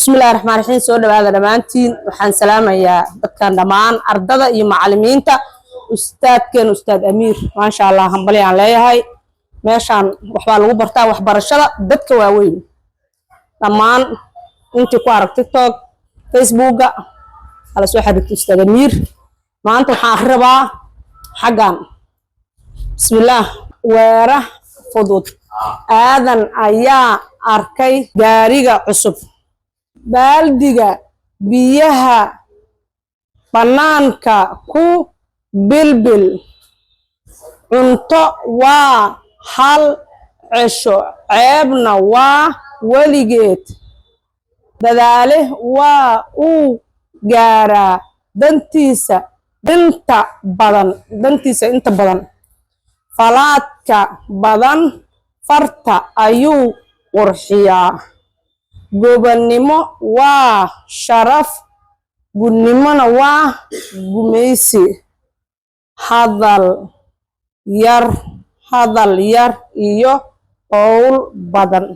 Bismillahi raxmaan raxiim. Soo dhawaada dhammaantiin. Waxaan salaamayaa dadkan dhammaan, ardada iyo macalimiinta, ustaadkeen, Ustaad Amiir. Maasha Allah, hambalyaan leeyahay. Meeshaan waxbaa lagu bartaa, waxbarashada dadka waaweyn. Dhammaan intii ku arag TikTok, Facebooka, hala soo xiriirta Ustaad Amiir. Maanta waxaan akhri rabaa xaggan. Bismillaah. Weera fudud. Aadan ayaa arkay gaariga cusub. Baaldiga biyaha bannaanka ku bilbil. Cunto waa hal cesho, ceebna waa weligeed. Dadaale waa uu gaaraa dantiisa inta badan, dantiisa inta badan. Falaadka badan farta ayuu qurxiyaa. Gobannimo waa sharaf, gunnimona waa gumaysi. Hadal yar, hadal yar iyo howl badan.